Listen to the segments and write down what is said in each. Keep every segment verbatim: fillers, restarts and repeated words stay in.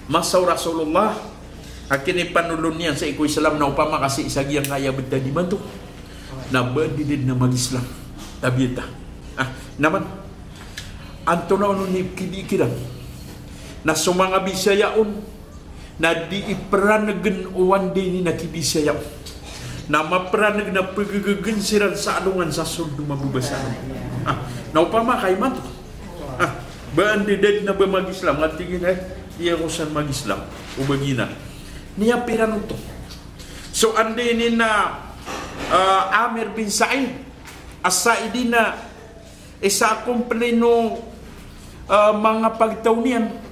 Masa o Rasulullah a kinipanolon iyan sii ko Islam na opama ka sii sa giyangkaya a betad imanto na ba didid na mag-Islam. Tabiyata. Ah, naman. Antonaa on i kidikiran. Na so manga Bisaya on na di iperanegen o andini na kibisaya on. Na maperaneg na pegegegen siran sa alongan sa sold o mababasa. Ah, na opama ka imanto. Ah, ba anda dad na ba mag-Islam, nga tig iyan a, iya ko san mag-Islam. O ba giyanan. Niya piran oto. So andini na, ah, Amir bin Sa'id As-Sa'idi na isa a komplino, ah, manga pagtaw niyan.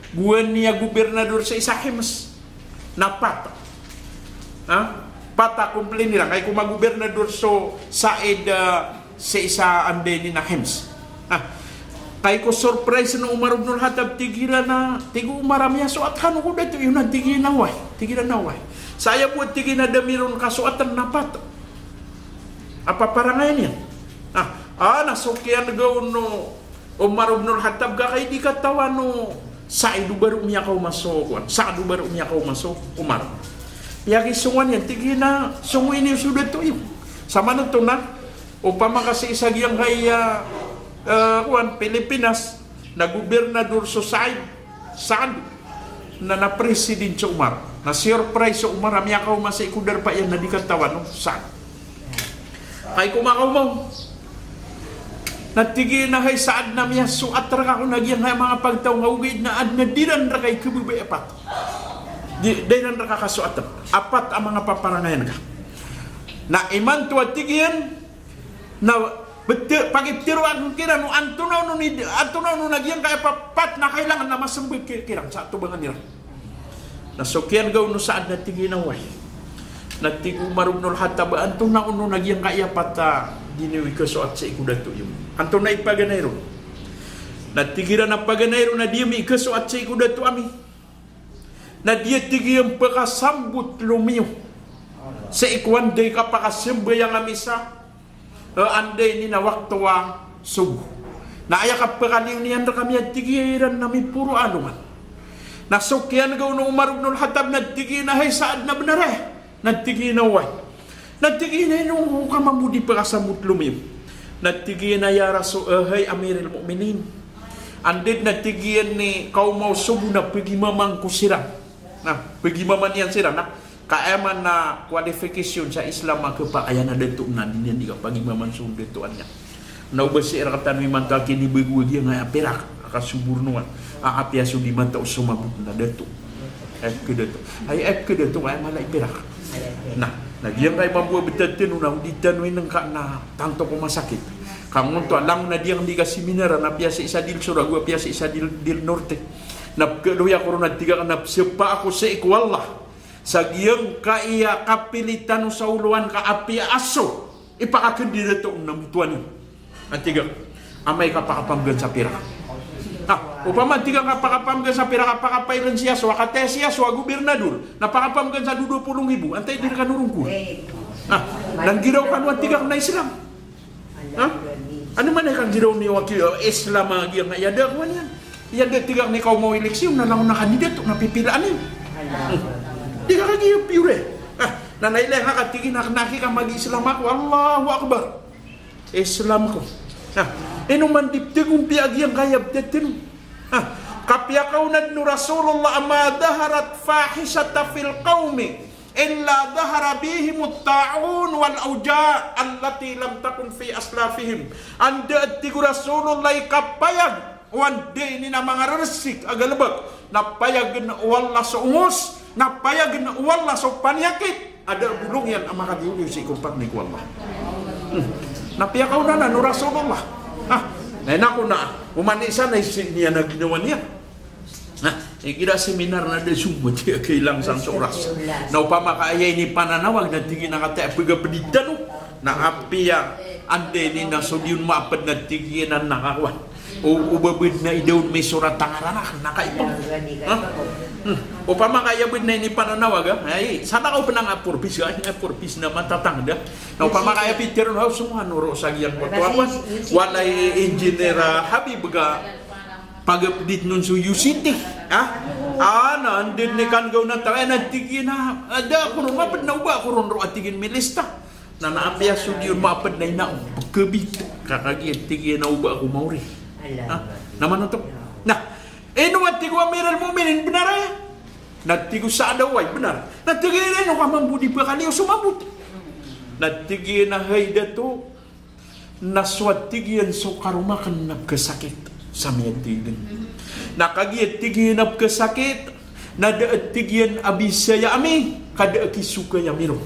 Gowani a gobernador sii sa Hims. Na pat. Ha? Pat a komplin iran. Kay ko magobernador so Said, ah, sii sa andini na Hims. Ha? Kay ko surprise o Umar ibn al-Khattab, tig iran a, tig o Umar a miyasoat kano ko dato iyo na, tig iyan a oway. Tig iran a oway. Sa aya bo, tig iyan a da miron kasoatan na pat a paparangayan iyan. Ah, ah, na so kiyanega on o Umar ibn al-Khattab ka kay di katawan o Sa'id o ba ron miyakaoma so, kowan, Sa'd o ba ron miyakaoma so Umar. Piyakisongowan iyan, tig iyan a songowi niyo so dato iyo. Samanoto na, opama ka sii sa giyangkaya, eh, kowan, Pilipinas, na gobernador so Sa'id, Sa'd, na, na president so Umar. Na surprise so Umar a miyakaoma sii ko darpa iyan na di katawan o Sa'd. Kay ko makaoma on. Na tig iyan a hay Sa'd, na miyasoat reka kon a giyangkaya manga pagtaw nga ogaid na aden a di ran reka ikebebay a pat. Di, di ran reka kasoaten a pat a manga paparangayan ka. Na imanto a tig iyan na bete, pagiptero aken kiran o antonaa on i, antonaa on a giyangkaya pat na kailangan na masembag ki-, kiran sa tobangan iran. Na so kiyanega on o Sa'd na tig iyan a oway. Na tig o Umar ibn al-Khattab a antonaa on a giyangkaya pat a di niyo ikasoat sii ko dato iyo. Antonaa i paganay ron. Na tig iran a paganay ron na di ami ikasoat sii ko dato ami. Na di, tig iyan, pekasambotlomi iyo sii ko anda i kapakasambayang ami sa, eh, andini na wakto a sobo. Na aya kapekaliyo niyan rekami a tig iran na miporo a alongan. Na so kiyanega on o Umar ibn al-Khattab na tig iyan a hay Sa'd, na benar aya? Na tig iyan a oway. Na tig iyan a ino ka mambo di pekasambotlomi iyo? Na tig iyan a ya Rasul, eh, hay Amiril Mu'minin. Anda den, na tig iyan, i kaoma o sobo na pegimaman ko siran. Na pegimaman iyan siran, na ka aya man a qualification sa Islam a kepakay a dato na di niyan di kapagimaman so datoan iyan. Na o ba sii rektano imanto a kinibago a giyangkaya pirak a kasobornoan a apiya so di matao so mabot na dato. Aya kedato. Ay, aya kedato, aya mala i pirak. Na, na giyangkaya mambo a betad tano na o di tano inengka na tanto ko masakit. Ka ngonto a langon a diyang di kaseminar a na apiya sii sa Del Sur ago apiya sii sa Del, Del Norte. Na pekaloya ko ron a tig akn a pesepa ako sii ko Allah sa giyangkaya kapili tano sa oloan ka apiya a so ipakakendidato on na mbotowan iyo. A tig akn, amay ka pakapamegan sa pirak. Ha, opama tig akn ka pakapamegan sa pirak, a pakapailen si aso, a kataya si aso a gobernador, na pakapamegan sa dowa polo nggibo, antaa i di rkano rongkowan? Ha, na nggiraw kano a tig akn na Islam. Ha? Ano man i kanggiraw niyo a ki-, Islam a giyangkaya da kowan iyan. Iya da tig akn i kaoma o eleksyon na langon a kandidato na pipilaan iyo. Hmm. Di ka kagiya pure. Ha, na nailay ngka ka tig iyan a kena ki ka mag-Islam ako. Allahu Akbar. Islam ako. Ha, ino man di ptegompiya a giyangkaya betad tano. Ha, kapiyakaonad o Rasulullah a ma dhaharat fahishata fil qawmi illa dhahara bihimut ta'un wal awja' allati lam takun fi aslafihim. Anda, tig o Rasulullah, i kapayag o andini na manga rersik a galebek na payagen o Allah so ongos, na payagen o Allah so paniyakit a da a bolong iyan a makaliyo sii ko pangni ko Allah. Hmm. Na piyakaona anan o Rasulullah. Ha, na ino ko na, oman i isa na isi niyan a ginawa niyan. Na igira seminar na da so mati a kailang san so oras. Na opama ka aya inipananawag na tig iyan a kataya pegapedid tano na apiya andini na so di on maaped na tig iyan a nakakowan. O, o ba bed na i daon misorat a ngaran akn na kaipeg. Ha? Hmm. Opama ka aya bed na inipananawag a, ay, sana ka open a Forbes, a Forbes na matatangda. Na opama ka aya piteron, ha, somowa noro sa giyangkoto a kowan. Walay engineer a Habib ka pag-update non so U C T. Ha? Ah, na, anda den i kanggaw na taw, eh, na tig iyan a, ah, da ako ron maped na oba ako ron roo a tig iyan milista. Na, na apiya so di on maped na ina on, pekebit. Ka kagiya tig iyan a oba ako maori. Ha? Na mano oto? Na, ino a tig o Amirul Mu'minin, benar aya? Na tig o Saad a oway, benar. Na tig iyan a ino ka mambo di pekaliyo so mambo oto? Na tig iyan a hay dato, na so a tig iyan so karoma aken na pekesakit sa miyatay den. Na kagiya tig iyan a pekesakit, na da a tig iyan a bisaya ami, ka da a kisokay ami ron.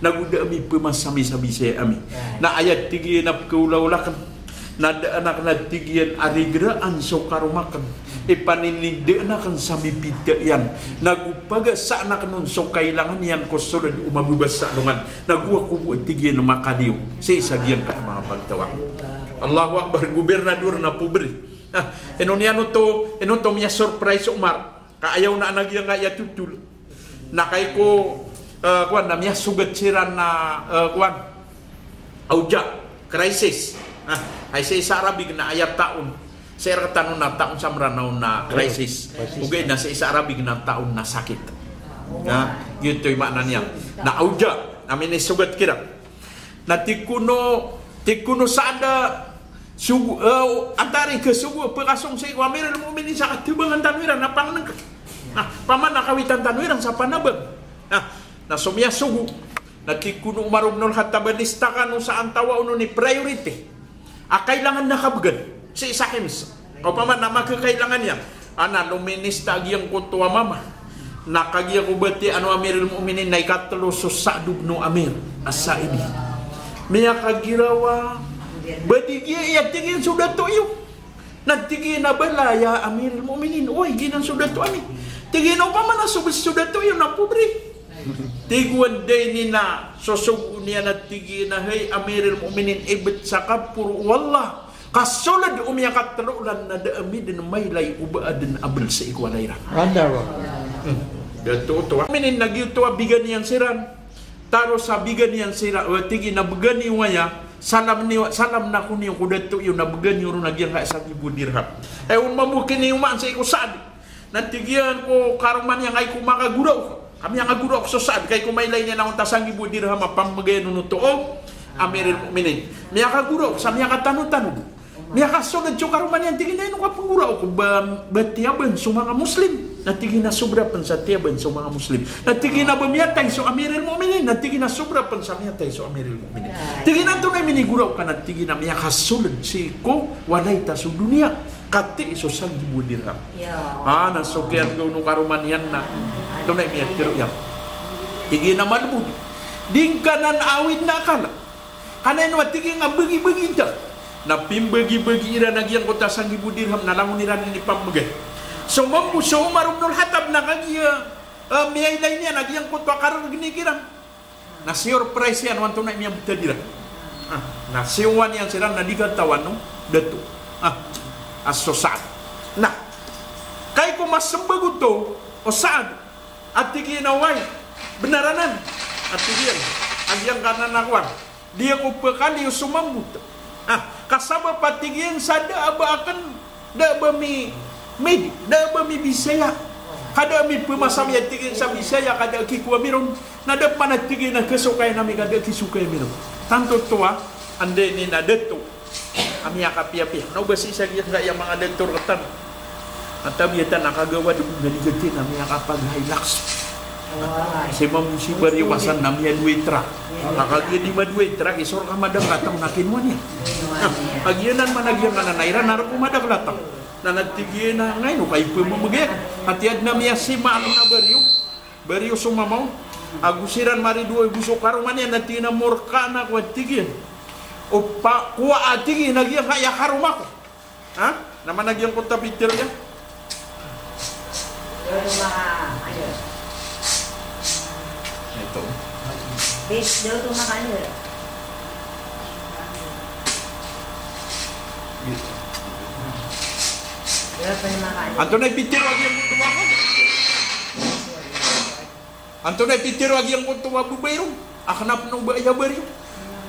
Nago da ami pemasa ami sa bisaya ami. Na aya tig iyan a pekeolaola aken, na da aken a tig iyan a rigeraan so karoma aken. Ipaninindaan aken sa mipita iyan. Nago pagasaan aken on so kailangan iyan ko soled o mabebasa alongan. Nago ako bo a tig iyan makaliyo sii sa giyangkai a manga pagtaw. Allahu Akbar, gobernador na pobri. Ah, ino niyan oto, ino oto miyasurprise o Umar. Ka aya on a giyangkaya totol. Na kagiya ko, eh, kowan, na miyasogat siran na, eh, kowan, awja, crisis. Ah, hay sii sa Arabic na aya taon. Sii rektano na taon sa Mranaw na crisis. Crisis. Ogaid na sii sa Arabic na taon na sakit. Na, giyoto i maana niyan. Na awja, na minisogat kiran. Na tig kon o, tig kon o Saad a, sogo, eh, antaa i kasogo a pekasong sii ko Amirul Mu'minin sa katebangan tano iran a pangnengka. Na, opama na kawitan tano iran sa panabang. Na, na so miyasogo. Na tig kon o Umar ibn al-Khattab a lista kano sa antawaa on i priority a kailangan na kabegan sii sa Hims. Ka opama na makakailangan iyan. Ana, lominista a giyangkoto a mama. Na kagiya ko batiya o Amirul Mu'minin na ikatelo so Sa'd ibn Amir As-Sa'idi. Miyakagirawa. Ba di giya, aya tig iyan so dato iyo. Na tig iyan a bala ya Amirul Mu'minin. Oway, giyanan so dato ami. Tig iyan a opama na so bes so dato iyo na pobri. Tig o anda ini na sosogoon iyan a tig iyan a hay Amirul Mu'minin, ibet sa kaporo o Allah. Ka soled o miyakatelo olan na da ami den mailay o ba aden a bel sii ko walay iran. Anda ba? Hmm. Dato oto. Amirul Mu'minin na giyoto a bigan iyan siran. Taro sa bigan iyan siran, o tig iyan a began iyo aya, salam niyo, salam na ko niyo ko dato iyo na began iyo ron a giyangkaya sangibo dirham. Eh, on mambo kiniyomaan sii ko Saad. Na tig iyan ko karoma niyan a iko makagoraok. Ka miyakagoraok so Saad, ka iko mailay niyan a onta sangibo dirham a pambegan on oto o Amirul Mu'minin. Miyakagoraok sa miyakatanotano. Miyakasogat so karoma niyan, tig iyan a ino ka penggoraok, ba, ba tiyaban so manga Muslim. Na tig iyan a sobra pen sa tiyaban so manga Muslim. Na tig iyan a ba miyatay so Amirul Mu'minin. Na tig iyan a sobra pen sa miyatay so Amirul Mu'minin. Tig iyan a antonaa i minigoraok ka, na tig iyan a miyakasoled sii ko walay ta so doniya. Kati so sangibo dirham. Ya. Ah, na so kiyanggaw o karoma niyan na. Antonaa i miyatero iyan. Tig iyan a malbod. Di ngka nan awid na akala. Ka na ino a tig iyan a bagi-bagi ta. Na pimbagi-bagi iran a giyangkoto a sangibo dirham na langon iran ini pamegay. So mambo so Umar ibn al-Khattab na kagiya, eh, miyailay niyan a giyangkoto a kareregen iran. Na siyorprise iyan o antonaa i miyabetad iran. Ah, na siyowan iyan siran na di katawan o dato. Ah, a so Saad. Na, kagiya ko masembag oto, o Saad, a tig iyan a oway, benar anan. A tig iyan a giyangkanan a kowan. Di ako pekaliyo so mambo oto. Ah, ka sabap a tig iyan sa da a ba aken, da a ba mi, midi, da a ba mibisaya. Ka da a mipemasa ami a tig iyan sa bisaya, ka da a kikowa mi ron. Na da pman a tig iyan a kesokayan ami, ka da a kisokayan mi ron. Tanto oto a, anda ini na dato a miyakapiyapiya. Na o ba sii sa giyangkaya manga dato rektano. Na tabiya ta na kagawad o na di gati na miyakapag-Hilux. Sii mambo si Baryo Kasan na miyadowa i truck. Na kagiya di madowa i truck, isor ka madakel a taw na kinowa niyan. Na kagiya nan man a giyangkanan a iran na roo ko madakel a taw. Na na tig iyan a ngaino ka ipememegay. Ati aden a miyasima aken a Baryo. Baryo so mama on. Ago siran maridowa ago so karoma niyan, na tig iyan a morkaan ako a tig iyan. O pa, kowa a tig iyan a giyangkaya karoma ko. Ha? Na mana giyangkoto a pitharo iyan? Ito. Antonaa i pitharo a giyangkoto a Antonaa i pitharo a giyangkoto a babay ron a kena pen o ba aya Baryo.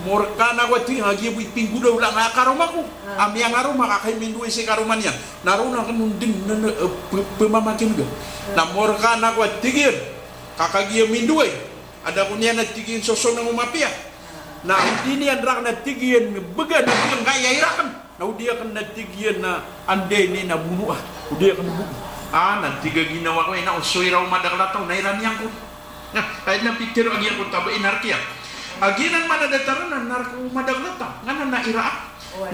Morka na ko a tig iyan a giya bo i pinggolawla nga karoma ko. A miyangaroma ka kay mindoay sii karoma niyan. Na roo na kano dn na, na, eh, pe-, pemamakinega. Na morka na ko a tig iyan ka kagiya mindoay. A da ko niyan a tig iyan sosonang o mapiya. Na odi niyan rakn a tig iyan bgan a tig iyan ka aya i rakn. Na odi akn na tig iyan na anda ini na bonoa. Odi akn bo. Ah, na tig a ginawa ko, ina o so ira o madakl a taw na ira niyan ko. Na, ay na pitharo a giyangkoto a ba inark iyan. A giyanan man a datar anan na inark o madakl a taw. Nganan na ira a.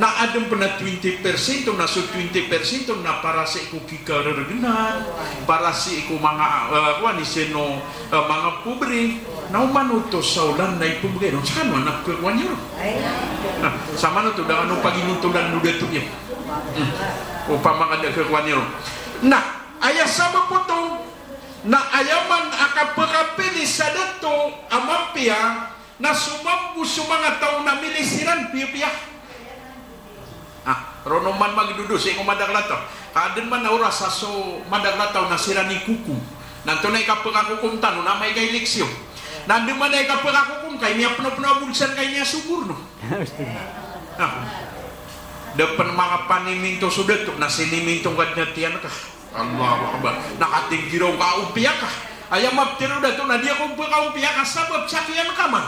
Na adn pn a twenty percent, na so twenty percent na para sii ko kikarergnan, para sii ko manga, eh, kowan i sino, eh, manga pobre. Na oman oto sa olan na ipmbgay ron, skano a na pkhakowa niyo ron. Na, samanoto da kano paginotolan o dato iyan. Hmm. Opama ka da khakowa niyo ron. Na, aya sabap oto, na aya man a kapakapili sa dato a mapiya, na so mambo so manga taw na mili siran piyapiya. Ah, roo man magdodo sii ko madakl a taw. Ka adn man a oras a so madakl a taw na siran i kokom. Na antonaa i kapakakokom tano na amay ka eleksyon. Na anda man a i kapakakokom ka i miyapnopno a bolsan ka i niyan soborno. Ah. Da pn makapaniminto so dato na siniminto ngka dn a tiyan ka. Allahu Akbar. Na katii giraw ka a ompiya ka. Aya maptharo o dato na di ako pkhaompiya ka sabap sa kiyan ka man.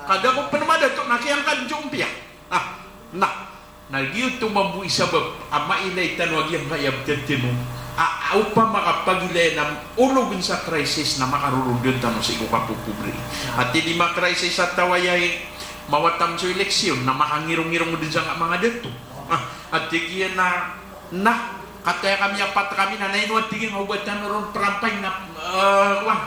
Ka da ko pn madato na kiyan ka dn so ompiya. Ah, na. Na giyoto mambo i sabap a mailay tano a giyangkaya a btad tano. A, a opama ka pagilayan a ologn sa crisis na makarorod dn tano sii ko kapopobre. Ati di ma-crisis a taw aya i mawatan so eleksyon na makangirongirong dn sangka manga dato. Ah, ati giya na Na, kataya kami apat kami na, na ino a tig iyan a oba tano ron prampay na, eh, kowan.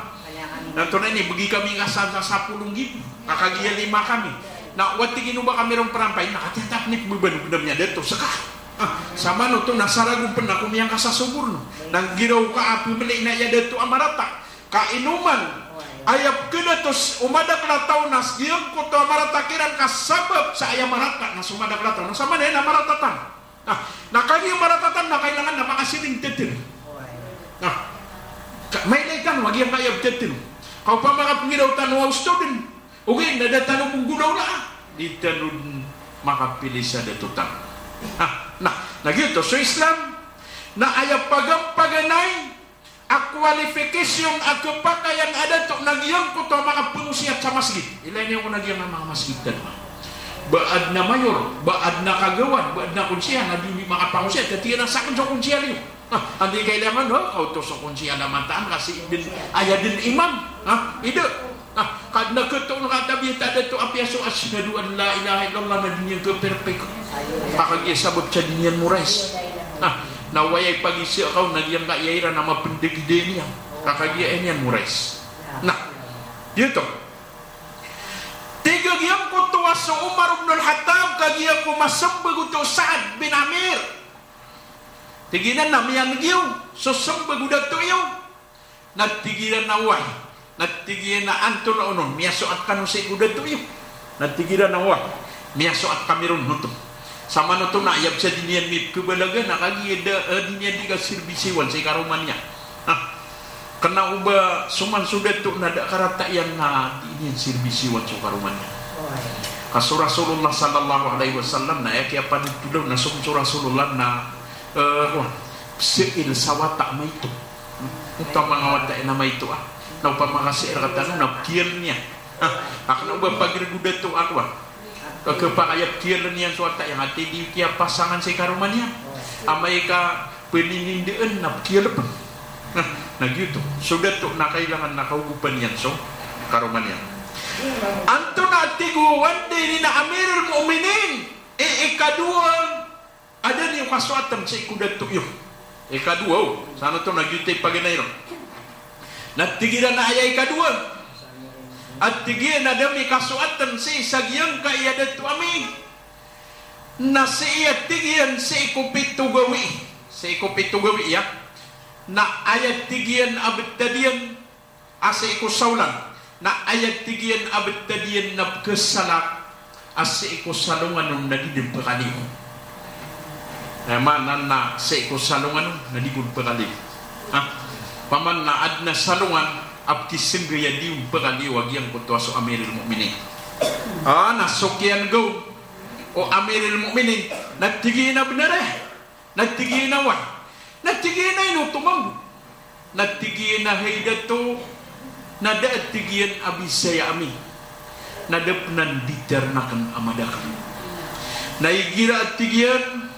Na antonaa ini, bgi kami ngka sa, sa sapolo nggibo. Ka kagiya lima kami. Na o a tig iyan a oba kami ron prampay, na kataya tano pmbabano, bnar iyan a dato, ska. Ah, samanoto na saragon pn ako miyangkasasoborno. Na giraw ka a pmili na aya dato a marata. Ka ino man, aya pkhadato o madakl a taw na giyangkoto a marata kiran ka sabap sa aya marata na so madakl a taw. Na samanaya na marata tano. Ah, na kagiya marata tano na kailangan na makasiling tano. Ah, ka, mailay tano a giyangkaya btad tano. Ka opama ka pnggiraw tano a ustad dn, ogaid na da tano pnggolawlaa, di tano dn makapili sa dato tano. Ah, na, na giyoto so Islam, na aya pagampaganay a qualification a khapakayan a dato na giyangkoto a makapangosiyat sa masgit. Ilay niyo ko na giyangkai a manga masgit tano. Ba adn a mayor, ba adn a kagawad, ba adn a konsiya, na di makapangosiyat, ati na sakn so konsiya niyo. Ah, andi kailangan, ha, kaoto so konsiya na mataan, ka sii dn, aya dn imam. Ha, ida. Ah, ka adn a khatoon ka a tabiya ta dato a piyasowa, "Ashhadu an la ilaha illallah," na di niyan khaperpek. Ka kagiya sabap sa di niyan morais. Ah, na aya i pagiza ka on na giyangkaya iran a mapndagid iyan. Ka kagiya aya niyan morais. Na, giyoto. Tig a giyangkoto a so Umar ibn al-Khattab, kagiya ko masmbag oto Sa'd bin Amir. Tig iyan a miyan'g iyo so smbag o dato iyo. Na tig iran a oway. Na tig iyan a antonaa onon, miyasoat kano sii ko dato iyo? Na tig iran a oway, miyasoat kami ron oto. Samanoto na aya bs a di niyan mipkhabalaga na kagiya da, eh, di niyan di kasirbisiwan sii karoma niyan. Ha? Kna o ba so man so dato na da karata iyan na di niyan sirbisiwan so karoma niyan. Ka so Rasulullah sallallahu alaihi wasallam na aya kiyapanothola on na so, so Rasulullah na, eh, kowan, pseel sa wata a maito. Oto a manga wata iyan a maito a. Na opama ka sii rktano na pkhiyal iyan. Ah, ka kna o ba pagirg o dato a kowan. Ka khapakay a pkhiyal iyan so wata iyan, ati di kiyapasangan sii karoma niyan. Amay ka pninindaan na pkhiyal pn. Na, na giyoto. So dato na kailangan na kaogopan iyan so karoma niyan. Antonaa, tig o, anda ini na Amirul Mu'minin, i, ikadowa a da niyo kasoatn sii ko dato iyo. Ikadowa, o. Sa ano oto na giyoto i paganay ron. Na tig iran a aya ikadowa a tig iyan a da mi kasoatn sii sa giyangkaya dato ami. Na sii a tig iyan sii ko pito gawii. Sii ko pito gawii, ya. Na aya tig iyan a btad iyan a sii ko saolan, na aya tig iyan a btad iyan na pkhasalak a sii ko salongan on na di dn pkhaliyo. Aya maana na sii ko salongan on na di dn pkhaliyo. Ha? Opama na adn a salongan a pkhisnggay a di on pkhaliyo a giyangkoto a so Amirul Mu'minin. Ah, na so kiyan'g o Amirul Mu'minin, na tig iyan a bnar aya. Na tig iyan a oway. Na tig iyan a ino oto mambo. Na tig iyan a hay dato, na da a tig iyan a bisaya ami. Na da pn a nditarn akn a madakl. Na igira a tig iyan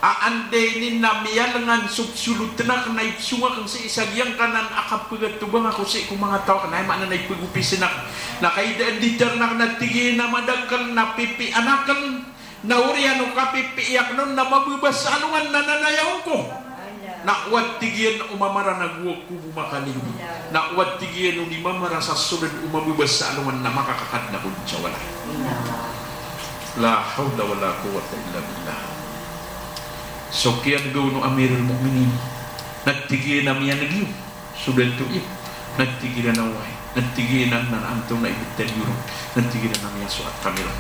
a anda ini na miyalngan so psolotn akn na ipsong akn sii sa giyangkanan a kapgatobang ako sii ko manga taw akn, aya maana na ipgopisn akn. Na kagiya da a nditarn akn na tig iyan a madakl na pipian akn, na oriyan o kapipiya akn on na mababa sa alongan na nanayaw ko. Na oway tig iyan o mamaran ago ako bo makaliyo. Na oway tig iyan o di mamara sa sold o mababa sa alongan na makakakadn ako sa walay. La hawla wala quwwata illa billah. So kiyan'g o Amirul Mu'minin, na tig iyan a miyan'g iyo so dato iyo. Na tig iran a oway. Na tig iran a antonaa i btad iyo ron. Na tig iran a miyasoat kami ron.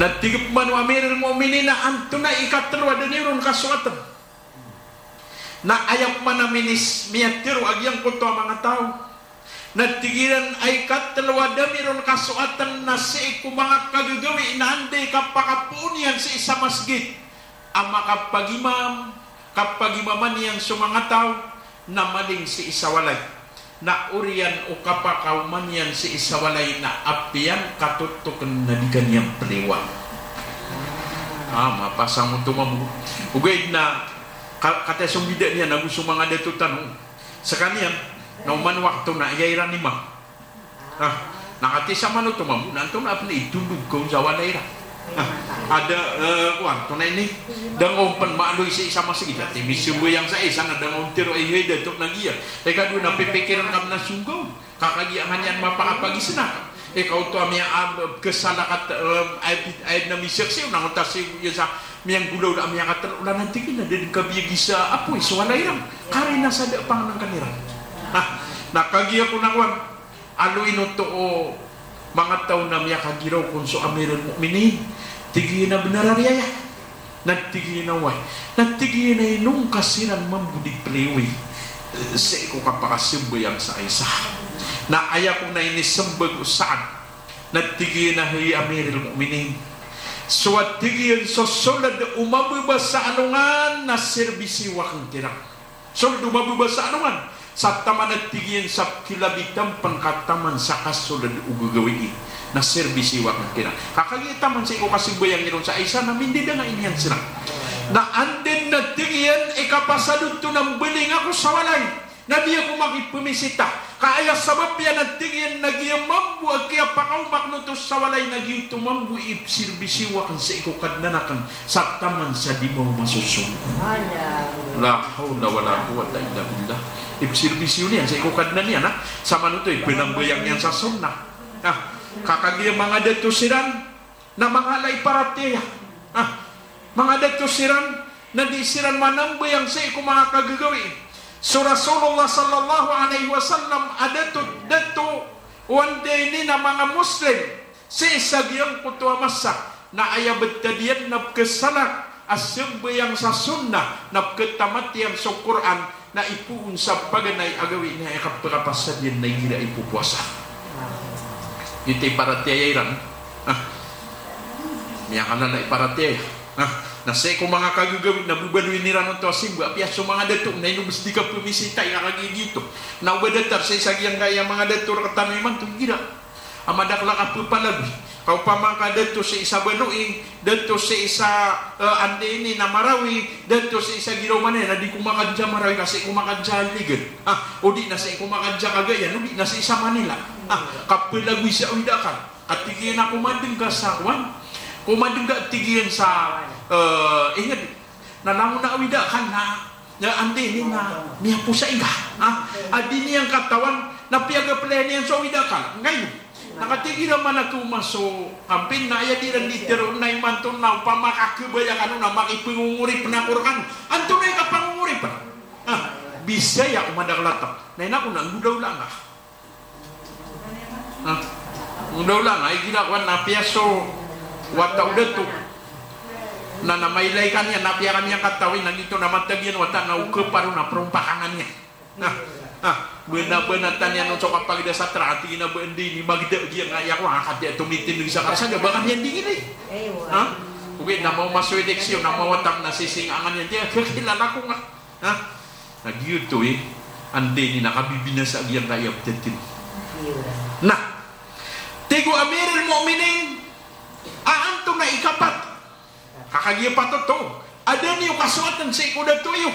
Na tig pman o Amirul Mu'minin a antonaa i katlo a da niyo ron kasoatn. Na aya pman a minis, miyatharo a giyangkoto a manga taw. Na tig iran a ikatlo a da mi ron kasoatn na sii ko manga kagagawii na anda i kapakapoon iyan sii sa masgit a makapagimam, kapagimaman iyan so manga taw na maling sii sa walay. Na oriyan o kapakaoma niyan sii sa walay na apiya katotokn na di ka niyan pliyowa. Ah, mapasang oto mambo. Ogaid na ka-, katii so mbida niyan ago so manga dato tano. Skaniyan, na oman wakto na aya iran i ma. Ah, na katii sa manoto mambo, na antonaa pn i tondog ka on sa walay iran. Ah, a da, eh, kowan, antonaa ini, da ngka on pn maaloy sii sa masgit, a tig iyan a sambayang sa isa na da ngka on tharo a hay dato na giya. Ikadowa na pipikiran ka pn a songgaw. Ka kagiya ngka niyan mapakapagisna. Ikaw oto a miya, ah, khasalaan ka, eh, ay, ay na misaksi, na ngka on ta si, iya sa, miyanggolawla a miyakatlo, olan a tig iyan a da dn kabiyagi sa apoy so walay iran. Karina sa da a pangnngkn iran. Ah, na kagiya ko na kowan, aloy oto o manga taw na miyakagiraw kon so Amirul Mu'minin. Tig iyan a bnar a aya. Na tig iyan a oway. Na tig iyan a ino ngka siran mambo di pliyowi, eh, sii ko kapakasambayang sa isa. Na aya kon a inismbag o Sa'd. Na tig iyan a hay Amirul Mu'minin. So a tig iyan so sold o mababa sa alongan na serbisyo akn kiran. Sold o mababa sa alongan. Sa taman a tig iyan sa kilabitan pn ka taman sa kasold o gagawii na serbisyo akn kiran. Ka kagiya taman sii ko kasambayang iron sa isa na mindidanga iniyan siran. Na anda na tig iyan i kapasad oto na mbaling ako sa walay. Na di ako makipmisita. Ka aya sabap iyan a tig iyan na giya mambo a kiyapakaoma akn oto sa walay na giyoto mambo i pserbisyo akn sii ko Kadnan akn. Sa taman sa di maoma so sold. La hawla wala quwwata illa billah. Ipserbisyo niyan sii ko Kadnan iyan, ha? Sa manoto i pnambayang iyan sa sunnah. Ha? Ka kagiya manga dato siran na manga ala i paratiyaya. Ha? Manga dato siran na di siran manambayang sii ko manga kagagawii. So Rasulullah sallallahu alaihi wasallam a dato, dato, o anda ini na manga Muslim sii sa giyangkoto a masa, na aya btad iyan na pkhasalaan a sambayang sa sunnah, na pkhatamat iyan so Qur'an, na ipoon sa paganay a gawii niyan i kapakapasad iyan na igira ipopowasa. Giyoto i paratiyaya iran. Ah. Miyakalala i paratiyaya. Ah. Na sii ko manga kagagawii na bobaloyin iran oto a simba, apiya so manga dato na ino bs di kapmisita i kagiya giyoto. Na o ba datar sii sa giyangkaya manga dato rktano imanto igira a madakl a kapphalagoy. Ka opama ka dato sii sa Baloy, dato sii sa, eh, anda ini na Marawi, dato sii sa Giraw Manila, na di ko makadn sa Marawi ka sii ko makadn sa Iligan. Ah, o di na sii ko makadn sa Cagayan, o di na sii sa Manila. Ah, kapphalagoy sa Widakal. Ka tig iyan a komadn ka sa kowan. Komadn ka tig iyan sa, eh, ingd. Na langon a Widakal na, na anda ini na miyaposa ingka. Ha? A di niyan katawan na piyagaplay niyan so Widakal. Ngayon, na katii igira man a khaoma so campaign na aya dii ran dii tharoon na imanto na opama ka khabaya kano na makipngongoripn ako rkano. Antonaa i kapangongoripn? Ha? Bisaya ko madakl a taw. Na ino ako na nggolawla ngka. Ha? Nggolawla ngka, igira kowan na apiya so wata o dato. Na, na mailay ka niyan, na apiya ka niyan katawi, na giyoto na matag iyan wata na o khaparo na prompakan iyan. Ha? Ha? Bena-bena taniyan on so kapagda sa tra, ati na ba andi ni magda giya nga iya ko, ah, kati ato mitindeg sa karsa, ga ba kaniyan di gini. Ha? Ogaid na maoma so eleksyon, na mawatang na sising angan iyan, di, kakilala ko nga. Ha? Na giyoto i, andi ni na kabibinasa giya nga iya btetin. Na, tig o Amirul Mu'minin, a antonaa i kapat. Ka kagiya patot oto, adn iyo kasoatan sii ko dato iyo.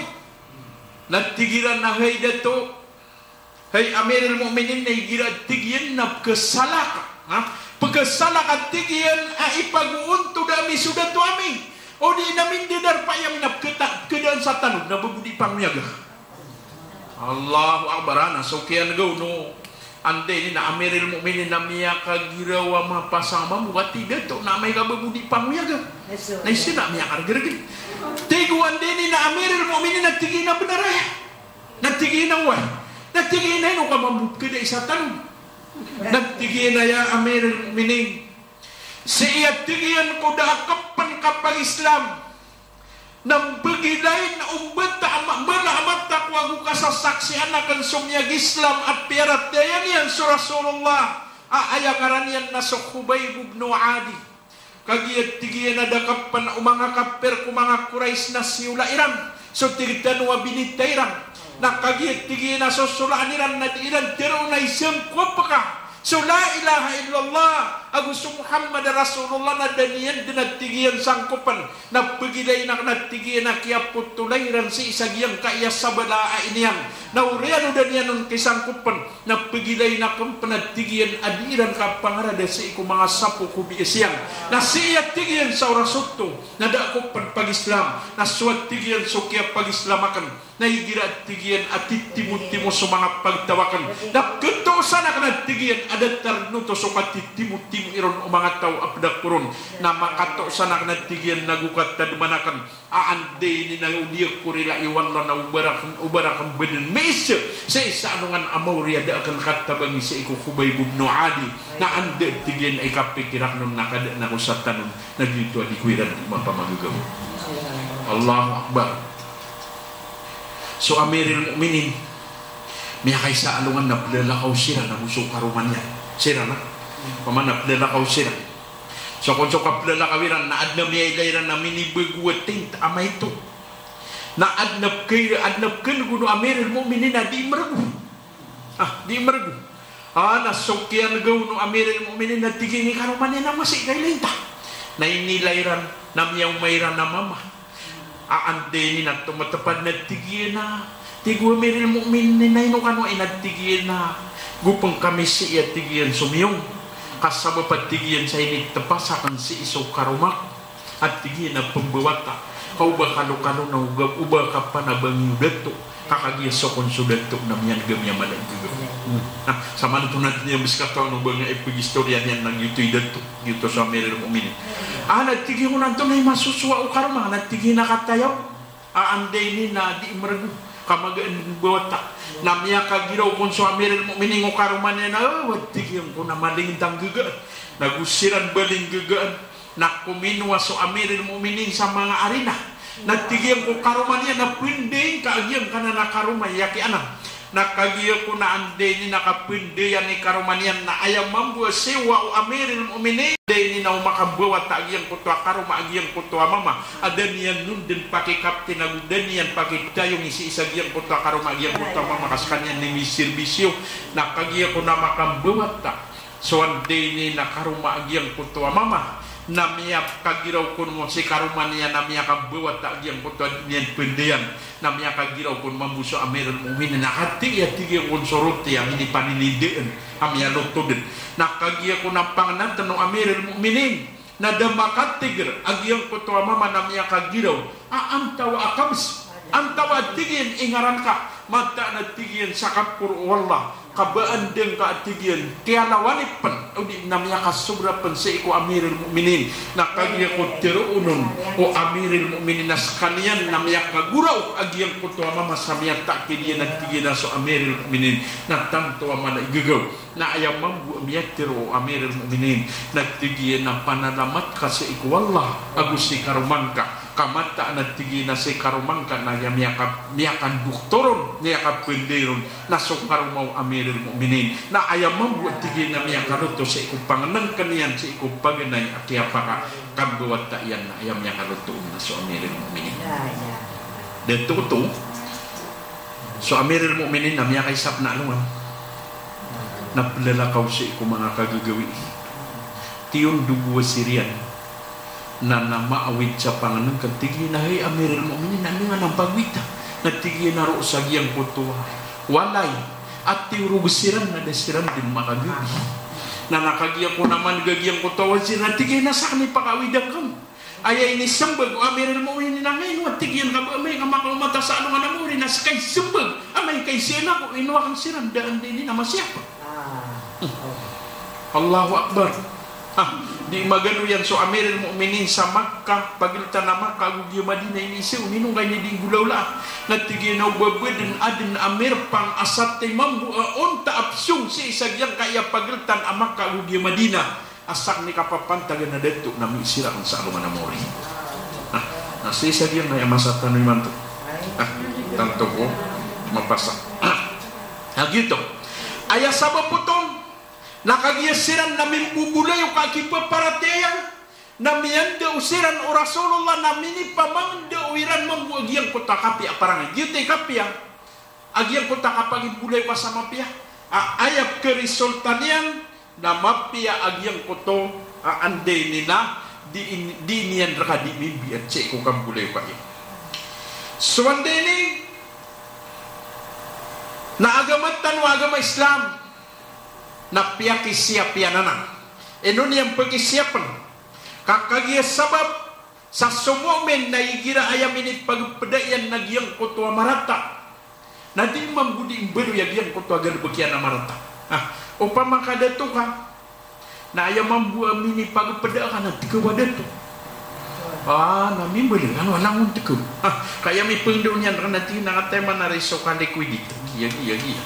Na tig iran a hay dato, hay Amirul Mu'minin, na igira tig iyan na pkhasalak, ha? Pkhasalak a tig iyan a ipagoontoda ami so dato ami. O di na mindadarpa iyan na pkhata-, pkhadaan sa tanod na ba bo di pangoyaga. Allahu Akbar, ana so kiyan gaw no. Andi ni na Amirul Mu'minin na miyakagiraw a mapasang mambo, ati dato na amay ka ba bo di pangoyaga. Na isa na miyakargrgn. Tig o andi ni na Amirul Mu'minin na tig iyan a bnar aya. Na tig iyan a oway. Na tig iyan a ino ka mambo pkhada isa tano. Na tig iyan a ya Amirul Mu'minin. Sii a tig iyan ko da a kpn kapag-Islam. Na mbgilay na o mbata a ma-, mbala a mata ko ago kasasaksian akn so miyag-Islam a piyaratiyaya niyan so Rasulullah a aya ngaran iyan na so Khubayb ibn Adi. Kagiya tig iyan a da kpn o manga kapir ko manga Quraysh na siyola iran so tig tano a binitay iran. Na kagiya tig iyan a sosolaan iran na di iran tharoon a isangkop ka so la ilaha illallah ago so Muhammad Rasulullah na da niyan dn a tig iyan sangkopn. Na pgilayn akn a tig iyan a kiyapotolay iran sii sa giyangkaya sabala a iniyan. Na oriyan o da niyan on kisangkopn. Na pgilayn akn pn a tig iyan a di iran kapangarada sii ko manga sapo ko bias iyan. Na sii a tig iyan sa oras oto na da ako pn pag-Islam. Na so a tig iyan so kiyapag-Islam akn. Na igira a tig iyan a titimotimo so manga pagtaw akn. Na pkhatoosan akn a tig iyan a datar oto so katitimotimo iron o manga taw a pd ako ron. Na makatoosan akn a tig iyan nago katadman akn a anda ini na o di ako rila i wallah na o ba rakn, o ba rakn bdn miisa sa isa alongan a maori a da akn katabangi sii ko Khubayb ibn Adi. Na anda tig iyan a ikapikir akn on na kadaan ako sa tanon. Na giyoto a di ko iran di mapamagagaw. Allahu Akbar. So Amirul Mu'minin, miyakaisa a alongan na plalakaw siran ago so karoma niyan. Siran, ha? Pman na plalakaw siran. So kon so kaplalakaw iran na adn a miyailay iran a minibago a tent a maito. Na adn a pkay-, adn a pkhan'g o Amirul Mu'minin a di mrgo. Ah, di mrgo. Ah, na so kiyan'g o Amirul Mu'minin na tig iyan i karoma niyan a masi ka ilay ta. Na inilay iran, na miyaoma iran a mama. A anda ini na tomatapad na tig iyan a, tig o Amirul Mu'minin a ino kano a ina, tig iyan a, go pn kami sii a tig iyan somiyong. Ka sabap a tig iyan sa initpas akn sii so karoma ko a tig iyan a pmbawata. Ka o ba kalokalo na o ga, o ba kapanabangi o dato. Ka kagiya so kon so dato na miyan'g a miyamala i gagaw. Na, sa man oto na tig iyan bs katawan o ba nga ipgistorya niyan na giyoto i dato. Giyoto so Amirul Mu'minin. Ah, na tig iyan ko na antonaa i masosowa o karoma, na tig iyan a katayaw. A anda ini na di mrgo, ka magaan dn bawata. Na miyakagiraw kon so Amirul Mu'minin o karoma niyan a, ah, tig iyan ko na malingd a nggagaan. Na go siran ba linggagaan. Na kominowa so Amirul Mu'minin sa manga arina. Na tig iyan ko karoma niyan a pndayn ka a giyangkanan a karoma i aki anan. Na kagiya ko na anda ini na kapndayan i karoma niyan na aya mambo a siyowa o Amirul Mu'minin. Anda ini na o makambawata a giyangkoto a karoma a giyangkoto a mama. A da niyan on dn pakikapti na go da niyan pakitayongi sii sa giyangkoto a karoma a giyangkoto a mama ka skaniyan i misirbisyo. Na kagiya ko na makambawata. So anda ini na karoma a giyangkoto a mama. Na miyakagiraw kon mo si karoma niyan na miyakambawata a giyangkoto a di niyan pndayan. Na miyakagiraw kon mambo so Amirul Mu'minin a kati a tig iyan kon so roti a minipaninidaan a miyalotod. Na kagiya ko na pangnatn o Amirul Mu'minin na da makatigr a giyangkoto a mama na miyakagiraw a antawa a kabs, antawa a tig iyan i ngaran ka, mataan a tig iyan sa kaporo o Allah. Ka ba anda ngka a tig iyan, kiyalawan i pn, o di na miyakasobra pn sii ko Amirul Mu'minin. Na kagiya ko tharoon on o Amirul Mu'minin a skaniyan na miyakagoraok a giyangkoto a mama sa miyatakidiyan a tig iyan a so Amirul Mu'minin na tanto a mala i gagaw. Na aya mambo a miyatharo o Amirul Mu'minin na tig iyan a panalamat ka sii ko Allah ago si karoma ngka. Ka mataan a tig iyan a sii karoma ngka na aya miyaka-, miyakandoktor on, miyakapnday ron, na so karoma o Amirul Mu'minin. Na aya mambo a tig iyan a miyakaloto sii ko pangnngkn iyan, sii ko paganay a kiyapakakambawata iyan, na aya miyakaloto on na so Amirul Mu'minin. Ya, ya. Dato oto, so Amirul Mu'minin na miyakaisa pn a alongan. Na plalakaw sii ko manga kagagawii. Tiyon dogo a siriyan. Na, na maawid sa pangnngkn, tig iyan a, "Hay Amirul Mu'minin, anda nga nan pagawida?" Na tig iyan a roo sa giyangkoto a walay a tiyorog siran na da siran dn makagabi. Na, na kagiya ko na manga giyangkoto a wazir na tig iyan a, "Sakn i pakaawida ngka." Aya inismbag o Amirul Mu'minin a, "Ino," tig iyan, "ka ba amay ka makaoma ta sa alongan a mawri na ska i smbag, amay ka isiyan ako, ino akn siran da anda ini na masiyapa." Ah, okay. Allahu Akbar. Ha, di magaloyan so Amirul Mu'minin sa Makkah, pagltan a Makkah ago giya Madinah, iniiza on, "Ino ngka ini di nggolawlaa?" Na tig iyan a, "O ba badn adn a mirpang a satiman bo a onta a pzong sii sa giyangkaya pagltan a Makkah ago giya Madinah a sakn i kapapantagan a dato na miisir akn sa alongan a mawri." Ha, na sii sa giyangkaya masa tano imanto. Ha, tanto ko mapasad. Ha, na giyoto. Aya sabap oto, na kagiya siran na mimbobolayoka a kipaparatiyaya, na miyandao siran o Rasulullah na minipamangndao iran mambo a giyangkoto a kapiya a parangay. Giyoto i kapiya a giyangkoto a kapagimbolayoka sa mapiya. A, aya pkarisulta niyan na mapiya a giyangkoto a anda ini na di in-, di niyan rka di mimbiat sii ko kambolayoka iyan. So anda ini na agama tano a agama Islam, na piyakisiyap iyan anan. Ino niyan pkisiyapn? Ka kagiya sabap sa so mu'min na igira aya minipagpda iyan na giyangkoto a marata, na di mambo di mbaloy a giyangkoto a galbk iyan a marata. Ah, opama ka dato ka, na aya mambo a minipagpda ka na tkaw a dato. Ah, na mimbaloy, ano, langon tkaw. Ah, ka aya mipngndao niyan rka na tig iyan a, "Kataya man ari so ka-liquidity." Giya, giya, giya.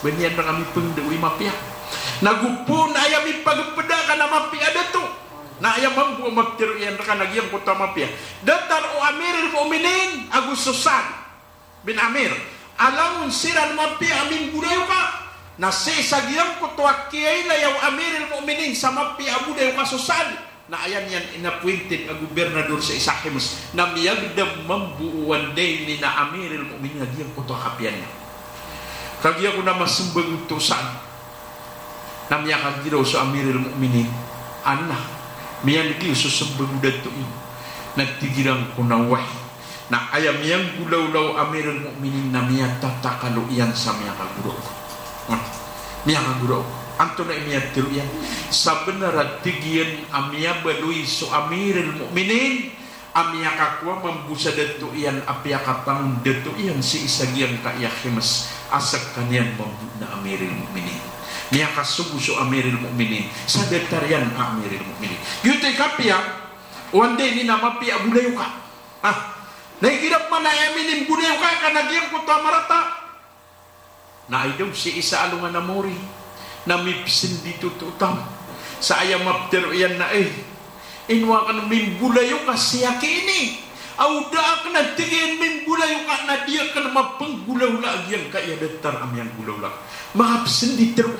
Ba niyan rka mipngndao i mapiya. Na go pn aya mipagpda ka na mapiya a dato. Na aya mambo a maptharo iyan rka na giyangkoto a mapiya. Datar o Amirul Mu'minin ago so Sa'd bin Amir a langon siran mapiya a mimbolayoka. Na sii sa giyangkoto a kiyailaya o Amirul Mu'minin sa mapiya a bolayoka so Sa'd, na aya niyan inappointed a gobernador sii sa Hims, na miyagdam mambo o anda ini na Amirul Mu'minin a giyangkoto a kapiya niyan. Kagiya ko na masmbag oto o Sa'd, na miyakagiraw so Amirul Mu'minin a, "Miyan'g iyo so smbag o dato iyo." Na tig iran ko na, "Wai." Na aya miyanggolawla o Amirul Mu'minin na miyatatakalo iyan sa miyakagoraok. Hmm. Miyakagoraok. Antonaa i miyatharo iyan? Sabnar a tig iyan a miyabaloy so Amirul Mu'minin a miyakakowa mambo sa dato iyan a piyakapangondato iyan sii sa giyangkaya Hims a skaniyan mambo na Amirul Mu'minin. Miyakasogo so Amirul Mu'minin sa datar iyan a Amirul Mu'minin. Giyoto i kapiya o anda ini na mapiya a bolayoka. Ah, na igira pman a aya minimbolayoka ka na giyangkoto a marata, na aya daw sii sa alongan a mawri na mipsndit oto taw. Sa aya maptharo iyan na, "Eh, ino akn mimbolayoka sii aki ini? Aw da akn," a tig iyan, "mimbolayoka na di akn mapnggolawla a giyangkaya datar a miyanggolawla." Makapsndit roo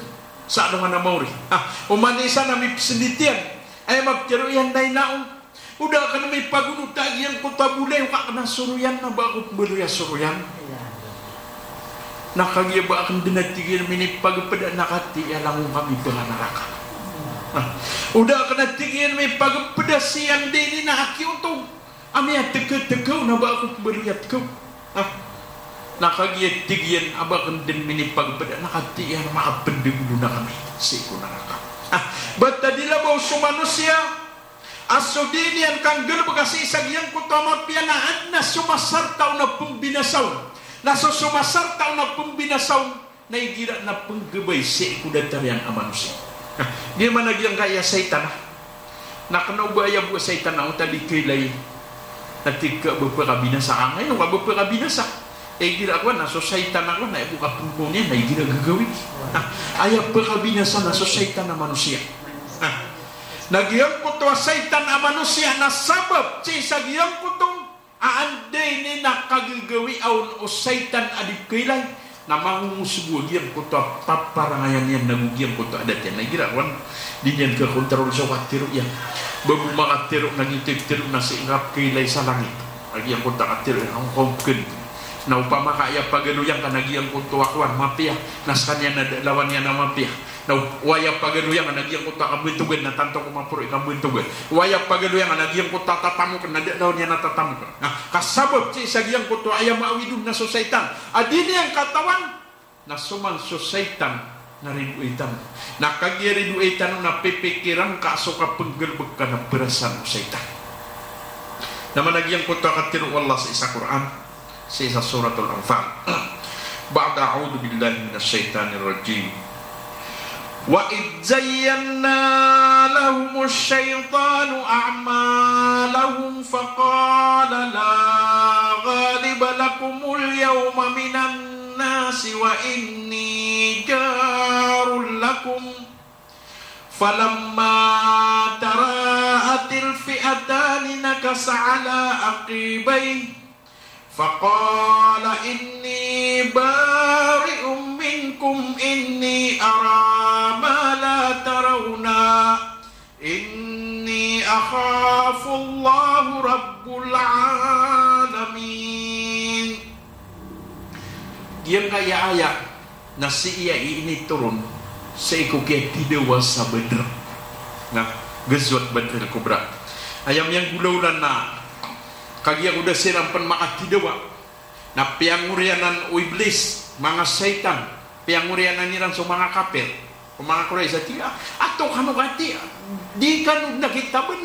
sa alongan a mawri. Ah, oman i isa na mipsndit iyan. Aya maptharo iyan na, "Ino on, o da akn mipagonota a giyangkoto a bolayoka akn a soroyan na ba ako pmbaloy a soroyan?" Na kagiya ba akn dn, a tig iyan, minipagpda na katii a langon kami pnganaraka. Ah, o da akn, a tig iyan, mipagpda sii anda ini na aki oto a miyatgtgkaw na ba ako pmbaloy a tkaw. Ah, na kagiya tig iyan a ba akn dn minipagpda na katii a makapndg olo na kami sii ko naraka. Ah, ba ta di labaw so manosiya a so dii niyan kanggalbka sii sa giyangkoto a mapiya na adn a somasarta on a pmbinasa on. Na so somasarta on a pmbinasa on na igira na pnggabay sii ko datar iyan a manosiya. Giya man a giyangkaya saitan a, na kna o ba aya bo a saitan a onta di kailay na tig ka ba pkabinasa ka, angkaino ka ba pkabinasa? Igira kowan na so saitan a kowan na aya bo kapnggn iyan na igira gagawii. Na aya pkabinasa na so saitan a manosiya. Na giyangkoto a saitan a manosiya na sabap sii sa giyangkoto A anda ini na kagagawii on o shaytan a di pkailay, na mangongosog a giyangkoto a paparangayan iyan nago giyangkoto a adat iyan. Na igira kowan, di niyan kakontrol so katero iyan. Ba bo makatero na giyoto i tero na sii nga pkailay sa langit. A giyangkoto a katero iyan, angkon pkn. Na opama ka aya pagaloyan ka na giyangkoto a kowan mapiya, na skaniyan na da lawan iyan a mapiya. Na o aya pagaloyan ka na giyangkoto a kabntogan na tanto ko maporo i kabntogan. O aya pagaloyan ka na giyangkoto a tatamokn na da lawan iyan a tatamokn. Na ka sabap sii sa giyangkoto a aya maawid on na so shaytan a di niyan katawan, na so man so shaytan na ridoay tano. Na kagiya ridoay tano na pipikiran ka so kapnggalbk ka na perasaan o shaytan. Na mana giyangkoto a katero o Allah sii sa Qur'an, sii sa Suratul Anfal. Ba'da a'udhu billahi minash shaytanir rajim. Wa idh zayyana lahumu shaytanu a'malahum faqala la ghaliba lakumul yawma minan nasi wa inni jarul lakum. Falamma tara'atil fi'atani nakasa ala aqibayhi. Faqala inni bari'um minkum inni ara ma la tarawna. Inni akhafullaha rabbal alamin. Giyangkaya aya na sii a initoron sii ko kiyatidawa sa Badr. Na Ghazwat Badr al-Kubra. Aya miyanggolawla na kagiya ko da siran pn makatidawa, na piyangoriyanan o Iblis, manga shaytan, piyangoriyanan iran so manga kapir, o manga Quraysh, a tig iran a, "Anto kano kati, di kano dn a kitabn?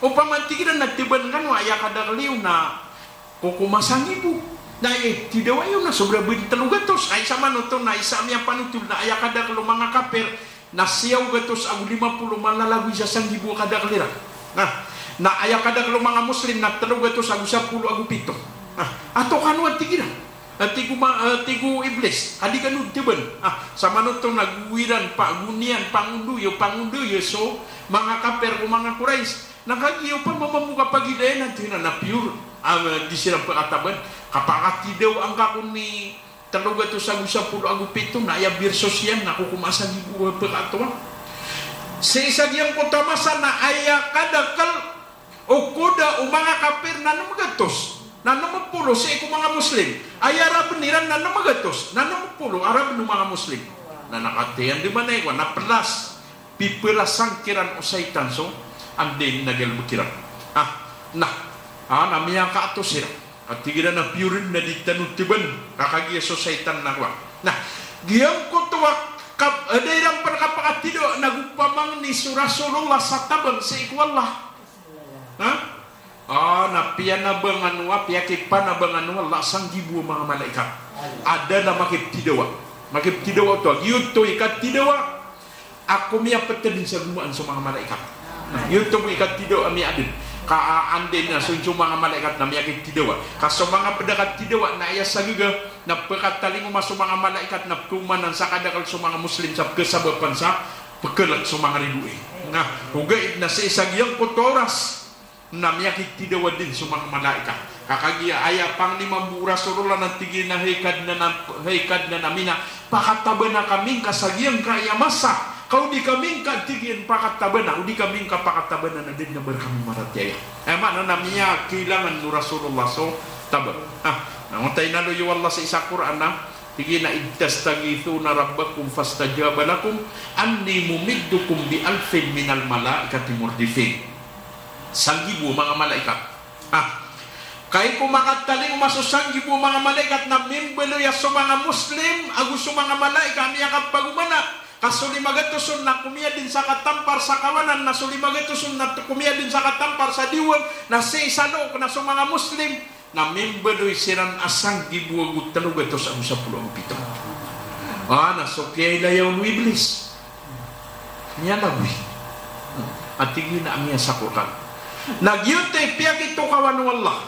Opama tig iran na tban kano, aya kadakl iyo na ko ko masanggibo. Na aya tidawa iyo na sobra bo dn tlo gatos. Ay sa manoto na isa a miyapanotol na aya kadakl o manga kapir na siyaw gatos ago lima polo malalagoy sa sanggibo a kadakl iran. Na, na aya kadakl o manga Muslim na tlo gatos ago sapolo ago pito. Na, anto kano," a tig iran. A tig o ma-, a tig o Iblis, "Ka di kano dn tban." A, sa manoto na go iran pa-, go niyan pangondoya, pangondoya so manga kapir ko manga Quraysh. Na kagiya opama mambo ka pagilayn, a tig iran a pure, a, di siran pkataban, ka pakatidawa angka ko ni tlo gatos ago sapolo ago pito na aya birsos iyan na ko ko masanggibo a pkatowa. Sii sa giyangkoto a masa na aya kadakl o koda o manga kapir na nem gatos, na nem polo sii ko manga Muslim. Aya rabn iran na nem gatos, na nem polo a rabn o manga Muslim. Na nakatiyan di manay ko na plus. Piperasang kiran o shaytan so anda i nagalbk iran. A, na, a, na miyakaatos iran. A tig iran a pure na di tano tban, ka kagiya so shaytan na kowan. Na giyangkoto a kap-, a da iran pn kapakatidawa na go pamangni so Rasulullah sa tabang sii ko Allah. Ha? A, na piyanabangan o, piyakipanabangan o Allah sanggibo a manga malaikat. A da na makiptidawa. Makiptidawa oto. Giyoto i katidawa a ko miyaptdn sa gomaan so manga malaikat. Na giyoto bo i katidawa a miyadn. Ka, a, anda i na so, so manga malaikat na miyakiptidawa. Ka so manga pd a katidawa na aya sa gaga na pkatalingoma so manga malaikat na pkaomanan sa kadakl so manga Muslim sa pkasabapan sa pkalk so manga ridoay. Na ogaid na sii sa giyangkoto a oras na miyakitidawa dn so manga malaikat. Ka kagiya aya pangnima mambo o Rasulullah na tig iyan a hay Kadnan a, hay Kadnan ami na, pakatabana kami ngka sa giyangkaya masa. Ka o di kami ngka, tig iyan, pakatabana, o di kami ngka pakatabana na da dn a ba rkami maratiyaya. Aya maana na miyakailangan o Rasulullah so tabang. A, na angkoto a inaloy o Allah sii sa Qur'an na tig iyan a, "Idh tastaghithuna rabbakum fastajaba lakum anni mumiddukum bi alfin minal malaikati murdifin." Sanggibo a manga malaikat. A, kagiya ko makatalingoma so sanggibo a manga malaikat na mimbaloy a so manga Muslim ago so manga malaikat a miyakapagomana. Ka so lima gatos on na komiya dn sa katampar sa kawanan, na so lima gatos on na komiya dn sa katampar sa diwang, na sii sa look na so manga Muslim na mimbaloy siran a sanggibo ago tlo gatos ago sapolo ago pito. A, na so kiyailaya on o Iblis, miyalagoy. A tig iyan a miyasakor kano. Na giyoto i piyakitokawan o Allah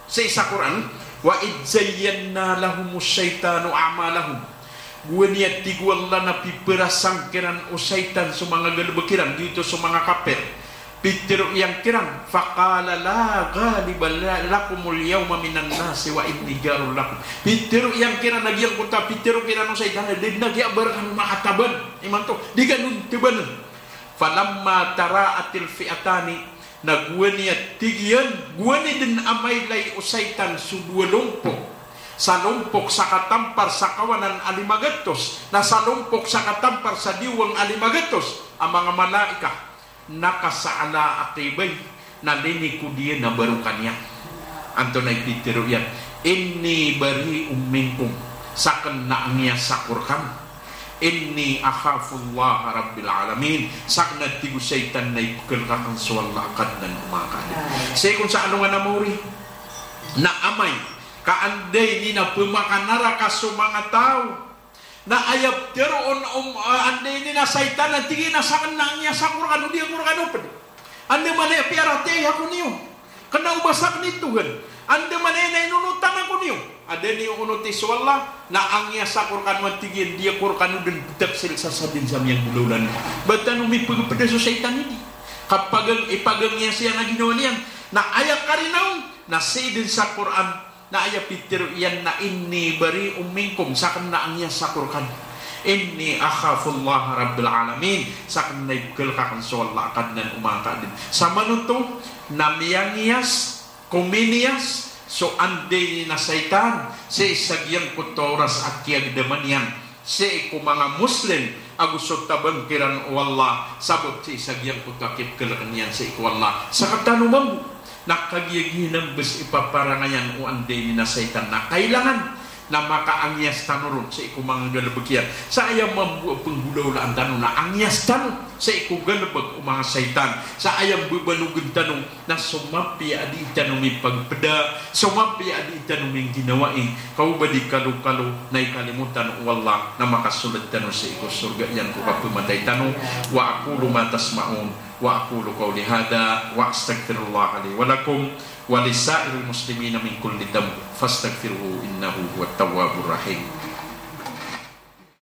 sii sa Qur'an, "Wa idh zayyana lahumu shaytanu a'malahum." Gowani a tig o Allah na piperasang kiran o shaytan so manga galbk iran, giyoto so manga kapir. Pitharo iyan kiran, faqala, "La ghaliba la-, lakumul yawma minan nasi wa inni jarun lakum." Pitharo iyan kiran a giyangkoto a pitharo kiran o saitan a da dn a giya ba rkano makataban imanto, di kano dn tabanan. Falamma tara'atil fi'atani, na gowani a tig iyan, gowani dn a mailay o saitan so dowa lompok. Salompok sa katampar sa kawanan a lima gatos, na salompok sa katampar sa diwang a lima gatos a manga malaikat. Na kasa'ala a kibay, na linikod iyan a barokan iyan. Antonaa i pitharo iyan? "Inni bari'un minkum." Sakn na angiyasako rkano. "Inni akhafullaha rabbil alamin." Sakn na tig o saitan na ipkhalk akn so Allah a Kadnan o manga kaadn. Sii kon sa alongan a maori. Na amay ka anda ini na pmakanaraka so manga taw. Na aya ptharoon o, ah, anda ini na saitan a tig iyan a sakn na angiyasako rkano, di ako rkano pd. Andamanaya piyaratiyaya ako niyo. Kna o ba sakn i Tuhan. Andamanaya na inonotan ako niyo a da niyo onoti so Allah, na angiyasako rkano a tig iyan, di ako rkano dn ptaksil sa sadn sa miyanggolawla niyo. Ba tano mipagpda so saitan idi. Kapag, ipagangiyas iyan a ginawa niyan. Na aya karina on, na sii dn sa Qur'an, na aya pitharo iyan na, "Inni bari'un minkum," sakn na angiyasako rkano. "Inni akhafullaha rabbil alamin," sakn na ipkhalk akn so Allah a Kadnan o manga kaadn. Sa manoto na miyangiyas, kominiyas so anda ini na saitan sii sa giyangkoto a oras a kiyagdaman iyan sii ko manga Muslim ago so tabang kiran o Allah, sabap sii sa giyangkoto a kipkhalkn iyan sii ko Allah. Sktano mambo na kagiya giyanan bs i paparangayan o anda ini na saitan na kailangan na makaangiyas tano ron sii ko manga galbk iyan. Sa aya mambo a pnggolawlaan tano na angiyas tano sii ko galbk o manga saitan. Sa aya mbabanogn tano na so mapiya a dii tano mipagpda, so mapiya a dii tano mingginawai, ka o ba di kalokalo na ikalimo tano o Allah na makasold tano sii ko sorga iyan ko kapmatay tano. Wa aqulu ma tasma'un, wa aqulu qawli hadha, wa astaghfirullaha li wa lakum, wa li sa'iril muslimina min kulli dhanb, fastaghfiruhu innahu huwat tawwabur rahim.